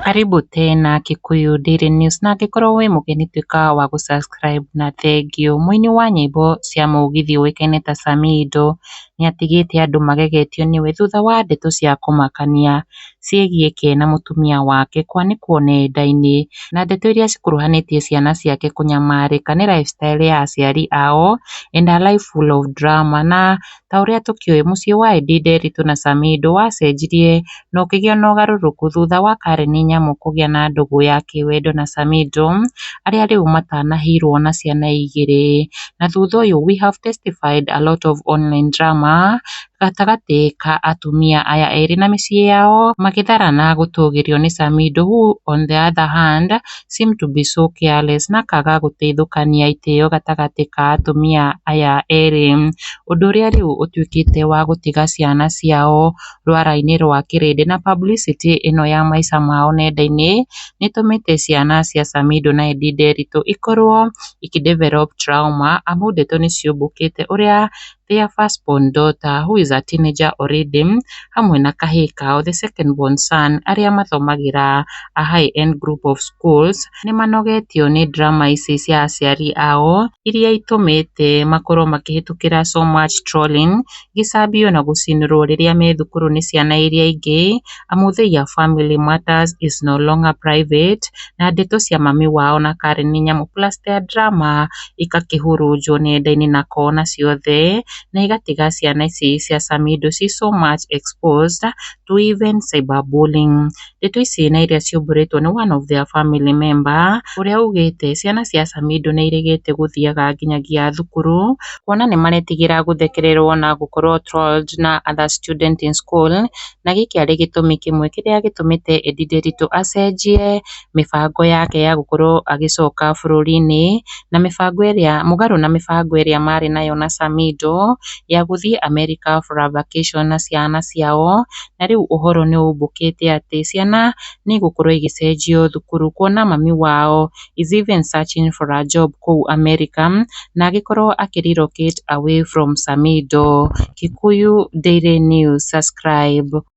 Karibu tena Kikuyu Daily News, na angĩkorwo wĩ mũgeni tuĩka wa gũ subscribe na thengiũ. Mũini wa nyĩmbo cia mũgithi ũĩkaine ta Samido nĩatigĩte andũ magegetio nĩwe thutha wa ndeto cia kũmakania ciĩgiĩ ke na mũtumia wake kwanĩkwo nenda-inĩ, na ndeto iria cikuruhanĩtie ciana ciake kũnyamarĩka nĩ lifestyle ya aciari ao and a life full of drama. Na ta ũrĩa tũkĩũĩ, mũciĩ wa Edday Nderitu na Samido wacenjirie na ũkĩgĩa na ũgarũrũku thutha wa Karen Nyamu kũgĩa na ndũgũ ya kĩwendo na Samido, arĩa rĩu matanahĩirwo na ciana igĩrĩ. Na thutha ũyũ, we have testified a lot of online drama gatagatĩ ka atumia aya erĩ na mĩciĩ yao magĩtharana gũtũgĩrio nĩ Samido, who on the other hand seem to be so careless na akaga gũteithũkania itĩo gatagatĩ ka atumia aya erĩ, ũndũ ũrĩa rĩu ũtuĩkĩte wa gũtiga ciana ciao rwara-inĩ rwa kĩrĩndĩ. Na publicity ĩno ya maica mao nenda-inĩ nĩĩtũmĩte ciana cia Samido na Edday Nderitu ikorwo ikĩ develop trauma, amu ndeto nĩciũmbũkĩte ũrĩa their first born daughter, who is a teenager already, hamwe na kahĩĩ kao, the second born son, arĩa mathomagĩra a high end group of schools, nĩmanogetio nĩ drama ici cia aciari ao iria itũmĩte makorwo makĩhĩtũkĩra so much trolling, gĩcambio na gũcinĩrwo rĩrĩa me thukuru nĩ ciana iria ingĩ, amu their family matters is no longer private. Na ndeto cia mami wao na Karen Nyamu plus their drama ikakĩhurunjwo nenda-inĩ na kona ciothe, na igatiga ciana ici cia Samido ci so much exposed to even cyberbullying. Ndeto ici na iria ciumbũrĩtwo nĩ one of their family member ũrĩa ugĩte ciana cia Samido nĩ iregete gũthiaga nginyagia thukuru kuona nĩ maretigĩra gũthekererwo na gũkorwo trolled na other student in school, na gĩkĩ arĩ gĩtũmi kĩmwe kĩrĩa gĩtũmĩte Edday Nderitu acenjie mĩbango yake ya gũkorwo agĩcoka bũrũri-inĩ, na mĩbango ĩrĩa mũgarũ na mĩbango ĩrĩa marĩ nayo na Samido ya gũthiĩ America for a vacation na ciana ciao. Na rĩu ũhoro nĩ umbũkĩte atĩ ciana nĩ igũkorwo igĩcenjio thukuru kuona mami wao is even searching for a job kũu America na agĩkorwo akĩ relocate away from Samido. Kikuyu Daily News, subscribe.